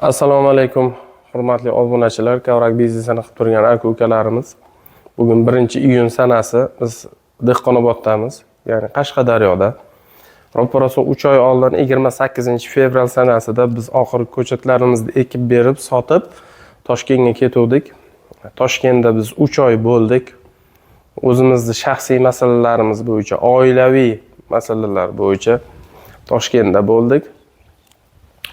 Assalomu alaykum, hurmatli obunachilar, kavrak biznesini qilib turgan aka ukalarimiz. Bugun 1-iyun sanasi, biz Dehqonoboddamiz, ya'ni Qashqadaryoda. Ro'parasi 3 oy oldin 28-fevral sanasida biz oxirgi ko'chatlarimizni ekib berib, sotib Toshkentga ketuvdik. Toshkentda biz 3 oy bo'ldik. O'zimizni shaxsiy masalalarimiz bo'yicha, oilaviy masalalar bo'yicha Toshkentda bo'ldik.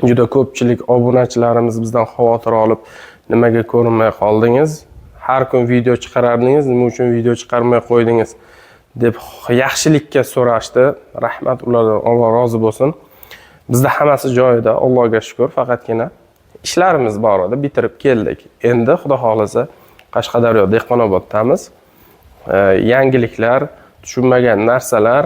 Juda ko'pchilik obunachilarimiz bizdan xavotir olib, nimaga ko'rinmay qoldingiz, har kun video chiqarardingiz, nima uchun video chiqarmay qo'ydingiz, deb yaxshilikka so'rashdi. Rahmat ulardan, Alloh rozi bo'lsin. Bizda hammasi joyida, Allohga shukur, faqatgina ishlarimiz bor edi, bitirib keldik. Endi Xudo xohlasa Qashqadaryo Dehqonoboddamiz. Yangiliklar, tushunmagan narsalar,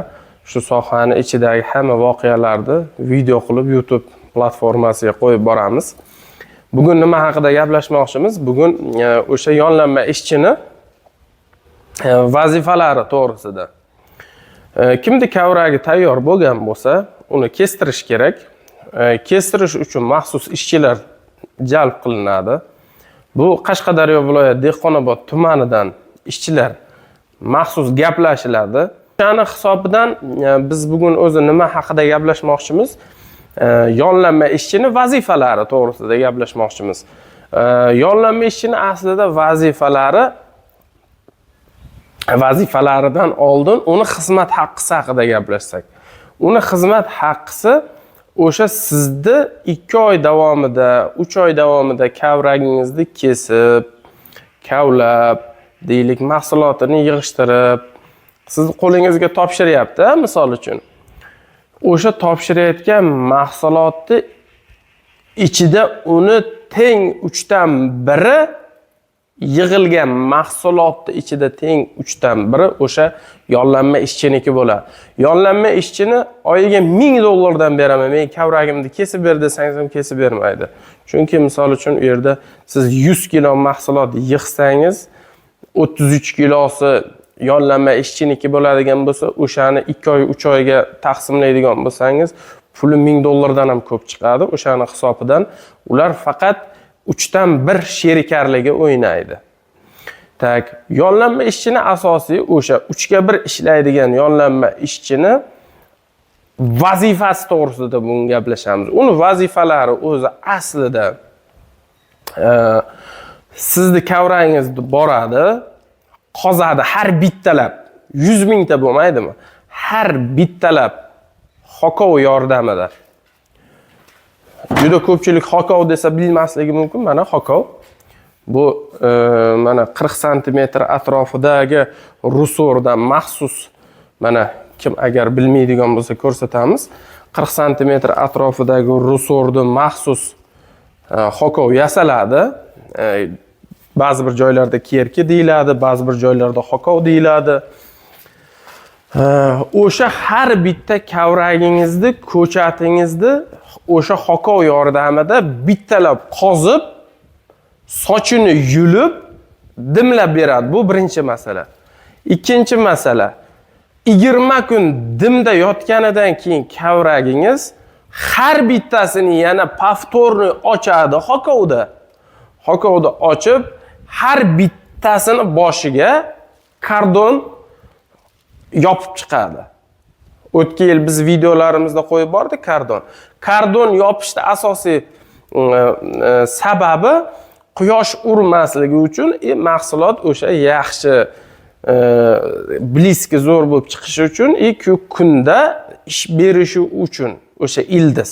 shu sohani ichidagi hamma voqealarni video qilib YouTube platformasiga qo'yib boramiz. Bugun nima haqida gaplashmoqchimiz? Bugun o'sha yollanma ishchini vazifalari to'g'risida. Kimni kavragi tayyor bo'lgan bo'lsa, uni kestirish kerak. Kestirish uchun maxsus ishchilar jalb qilinadi. Bu Qashqadaryo viloyati Dehqonobod tumanidan ishchilar maxsus gaplashiladi. O'shani hisobidan biz bugun o'zi nima haqida gaplashmoqchimiz? Yollanma ishchini vazifalari to'g'risida gaplashmoqchimiz. Yollanma ishchini aslida vazifalaridan oldin uni xizmat haqqisi haqida gaplashsak. Uni xizmat haqqisi o'sha sizni 2 oy davomida, 3 oy davomida kavragingizni kesib, kavlab, deylik, mahsulotini yig'ishtirib, sizni qo'lingizga topshiryapti, misol uchun. O'sha topshirayotgan mahsulotni ichida uni teng uchdan biri, yig'ilgan mahsulotni ichida teng uchdan biri o'sha yollanma ishchiniki bo'ladi. Yollanma ishchini oyiga 1000 dollardan beraman, men kavragimni kesib ber desangiz ham kesib bermaydi. Chunki, misol uchun, u yerda siz 100 kilo mahsulot yig'sangiz, 33 kilosi yollanma ishchiniki bo'ladigan bo'lsa, o'shani 2 oy, 3 oyga taqsimlaydigan bo'lsangiz, puli 1000 dollardan ham ko'p chiqadi. O'shani hisobidan ular faqat uchdan bir sherikarligi o'ynaydi. Так, yollanma ishchini asosiy o'sha uchga bir ishlaydigan yollanma ishchini vazifasi to'g'risida bugun gaplashamiz. Uni vazifalari o'zi aslida sizni kavrangizni boradi, qozadi har bittalab, 100 mingta bo'lmaydimi, har bittalab xokov yordamida. Juda ko'pchilik xokov desa bilmasligi mumkin. Mana xokov bu, mana 40 santimetr atrofidagi rusordan maxsus, mana kim agar bilmaydigan bo'lsa, ko'rsatamiz. 40 santimetr atrofidagi rusorni maxsus xokov yasaladi. Ba'zi bir joylarda kerki deyiladi, ba'zi bir joylarda xokov deyiladi. O'sha har bitta kavragingizni, ko'chatingizni o'sha xokov yordamida bittalab qozib, sochini yulib, dimlab beradi. Bu birinchi masala. Ikkinchi masala, 20 kun dimda yotganidan keyin kavragingiz har bittasini yana повторный ochadi xokovda. Xokovda ochib, har bittasini boshiga kardon yopib chiqadi. O'tgan yil biz videolarimizda qo'yib bordik kardon. Kardon yopishni asosiy sababi quyosh urmasligi uchun и mahsulot o'sha yaxshi блеск i zo'r bo'lib chiqishi uchun и kunda ish berishi uchun o'sha ildiz.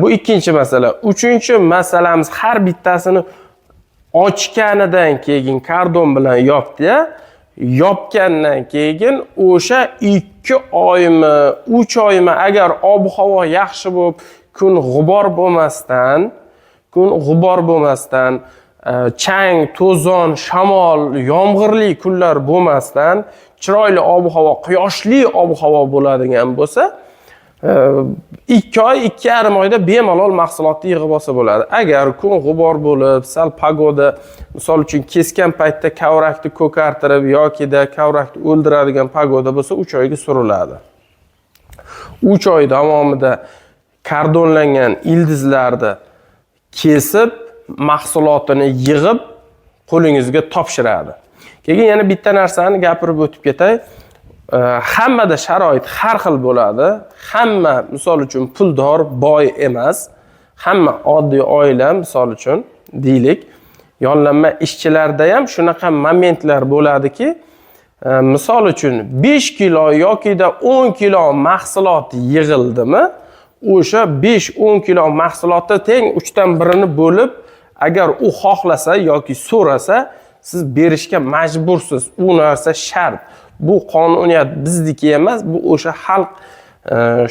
Bu ikkinchi masala. Uchinchi masalamiz, har bittasini ochganidan keyin kardon bilan yopdi, yopgandan keyin o'sha 2 oymi, 3 oymi, agar ob havo yaxshi bo'lib, kun g'ubor bo'lmasdan, chang, to'zon, shamol, yomg'irli kunlar bo'lmasdan, chiroyli ob havo, quyoshli ob havo bo'ladigan bo'lsa, 2 oy, 2,5 oyda bemalol mahsulotni yig'ib olsa bo'ladi. Agar kun g'ubor bo'lib, sal погода, misol uchun, kesgan paytda kavrakni ko'kartirib yokida kavrakni o'ldiradigan погода bo'lsa, 3 oyga suriladi. 3 oy davomida kardonlangan ildizlarni Kesib, mahsulotini yig'ib, qo'lingizga topshiradi. Keyin yana bitta narsani gapirib o'tib ketay. Hammada sharoit har xil bo'ladi. Hamma, misol uchun, puldor, boy emas. Hamma oddiy oila, misol uchun, deylik. Yollanma ishchilarda ham shunaqa momentlar bo'ladiki, misol uchun 5 kilo yokida 10 kilo mahsulot yig'ildimi, o'sha 5-10 kilo mahsulotni teng 1/3 ini bo'lib, agar u xohlasa yoki so'rasa, siz berishga majbursiz. U narsa shart. Bu qonuniyat bizniki emas, bu o'sha xalq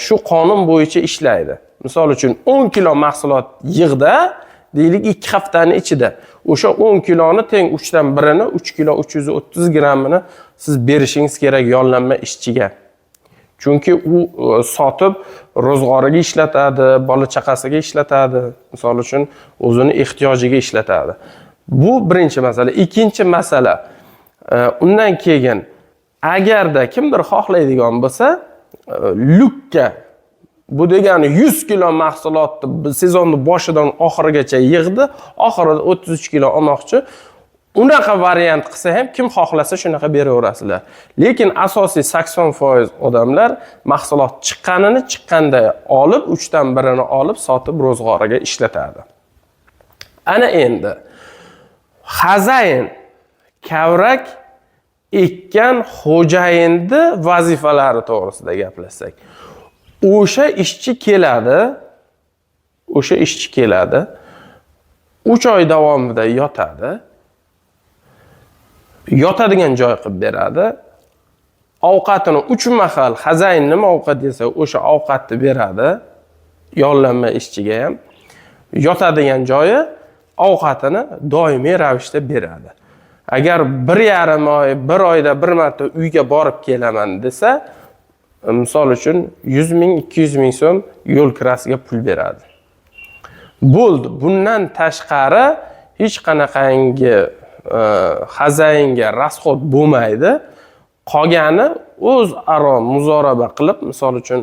shu qonun bo'yicha ishlaydi. Misol uchun 10 kilo mahsulot yig'da, deylik, 2 haftani ichida. O'sha 10 kiloni teng 1/3 ini, 3 kilo 330 grammini siz berishingiz kerak yollanma ishchiga. Chunki u sotib ro'zg'origa ishlatadi, bola chaqasiga ishlatadi, misol uchun, o'zini ehtiyojiga ishlatadi. Bu birinchi masala. Ikkinchi masala, undan keyin agarda kimdir xohlaydigan bo'lsa, люк ka, bu degani 100 kilo mahsulotni sezonni boshidan oxirigacha yig'di, oxirida 33 kilo olmoqchi. Unaqa variant qilsa ham, kim xohlasa shunaqa beraverasizlar. Lekin asosiy 80% odamlar mahsulot chiqqanini chiqqanda olib, 1/3 ini olib, sotib ro'zg'origa ishlatadi. Ana endi хозяин, kavrak ekkan xo'jayinni vazifalari to'g'risida gaplashsak. O'sha ishchi keladi, o'sha ishchi keladi, 3 oy davomida yotadi. Yotadigan joy qilib beradi. Ovqatini 3 mahal, хозяин nima ovqat desa, o'sha ovqatni beradi. Yollanma ishchiga ham yotadigan joyi, ovqatini doimiy ravishda beradi. Agar 1,5 oy, bir oyda bir marta uyga borib kelaman desa, misol uchun 100 ming, 200 ming so'm yo'l kirasiga pul beradi. Bo'ldi. Bundan tashqari hech qanaqangi хозяин ga расход bo'lmaydi. Qolgani o'zaro muzoraba qilib, misol uchun,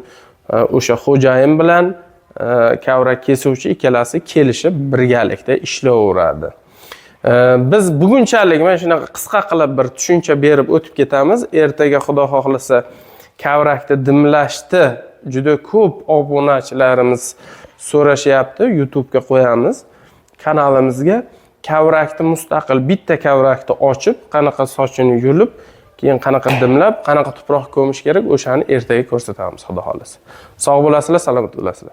o'sha xo'jayin bilan kavrak kesuvchi ikkalasi kelishib birgalikda ishlayveradi. Biz bugunchalik mana shunaqa qisqa qilib bir tushuncha berib o'tib ketamiz. Ertaga, Xudo xohlasa, kavrakni dimlashni juda ko'p obunachilarimiz so'rashyapti. YouTube'ga qo'yamiz kanalimizga. Kavrakni mustaqil bitta kavrakni ochib, qanaqa sochini yulib, keyin qanaqa dimlab, qanaqa tuproq ko'mish kerak, o'shani ertaga ko'rsatamiz, Xudo xohlasa. Sog' bo'lasizlar, salomat bo'lasizlar.